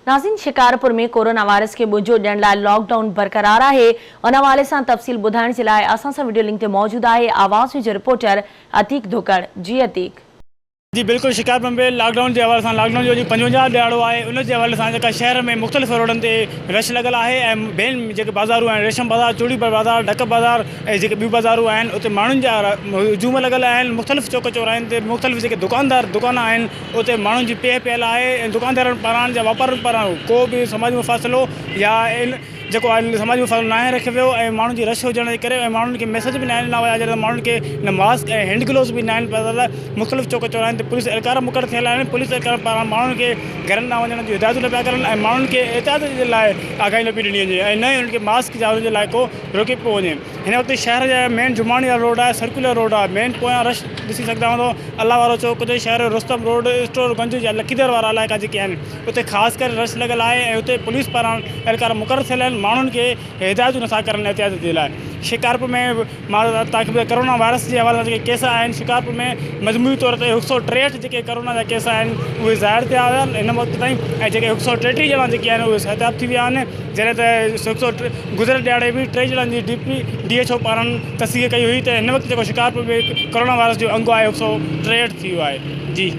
ناظرين Shikarpur ۾ corona virus کي ٻنجو ڏيڻ لاء لاڪ ڊائون برقرار آهي ان حوالي سان تفصيل ٻڌائڻ جي لاء اسان سان وڊيو لنڪ تي موجود آهي آواز نيوز جو رپورٽر عتيق ڌوڪڙ جي عتيق. جي بلڪل شڪارپور ۾ لاڪ ڊائون جي حوالي سان لاڪ ڊائون جو اڄ 55 ڏهاڙو آهي ان جي حوالي سان جيڪا شهر ۾ مختلف روڊن تي رش لڳل آهي ۽ ٻين جيڪي بازارون آهن ريشم بازار چوڙي بازار ڍڪ بازار ۽ جيڪي ٻيون بازارون آهن اتي ماڻهن جا هجوم لڳل آهن مختلف چوڪ چوراهن تي مختلف جيڪي دڪاندار دڪان آهن اتي ماڻهن جي پيهه پيل آهي ۽ دڪاندارن پاران يا واپارين پاران ڪو به سماجي مفاصلو يا ان جيڪو آهي سماجي مفاصلو ناهي رکيو ويو ۽ ماڻهن جي رش هجڻ جي ڪري ۽ ماڻهن کي ميسيج به ناهن ڏنا ويا جڏهن ته ماڻهن کي نه ماسڪ ۽ هينڊ گلوز به ناهن پاتل مختلف چوڪ چوراهن تي پوليس اهلڪار مقرر ٿيل آهن پوليس اهلڪارن پاران ماڻهن کي گهرن ڏانهن وڃڻ جون هدايتون نه پيا ڪرن ۽ ماڻهن کي احتياط جي لاء آگاهي نه پئي ڏني وڃي ۽ نه ئي انهن کي ماسڪ يا انهن جي لاء ڪو روڪيو پيو وڃي هن وقت شهر جا مين جماڻي وارو روڊ آهي سرڪيولر روڊ آهي مين پويان رش ڏسي سگهندا هوندو الله وارو چوڪ تي شهر رستم روڊ اسٽور گنج يا لکيدر وارا علائقا جيڪي آهن اتي خاص ڪري رش لڳل آهي ۽ اتي پوليس پاران اهلڪار مقرر ٿيل آهن ماڻهن کي هدايتون نٿا ڪرن احتياط جي لاء شڪارپور ۾ مان توهان کي ٻڌايان ڪرونا وائرس جي حوالي سان جيڪي ڪيس آهن شڪارپور ۾ مجموعي طور تي هڪ سئو 63 جيڪي ڪرونا جا ڪيس آهن اهي ظاهر ٿيا هيا هن وقت تائين ۽ جيڪي هڪ سئو 33 ڄڻا جيڪي آهن اهي صحتياب ٿي ويا آهن جڏهن ته هڪ سئو گذريل ڏهاڙي به ٽي ڄڻن جي D P D H O پاران تصديق ڪئي هئي ته هن وقت جيڪو شڪارپور ۾ ڪرونا وائرس جو انگ آهي هڪ سئو 63 ٿي ويو آهي جي.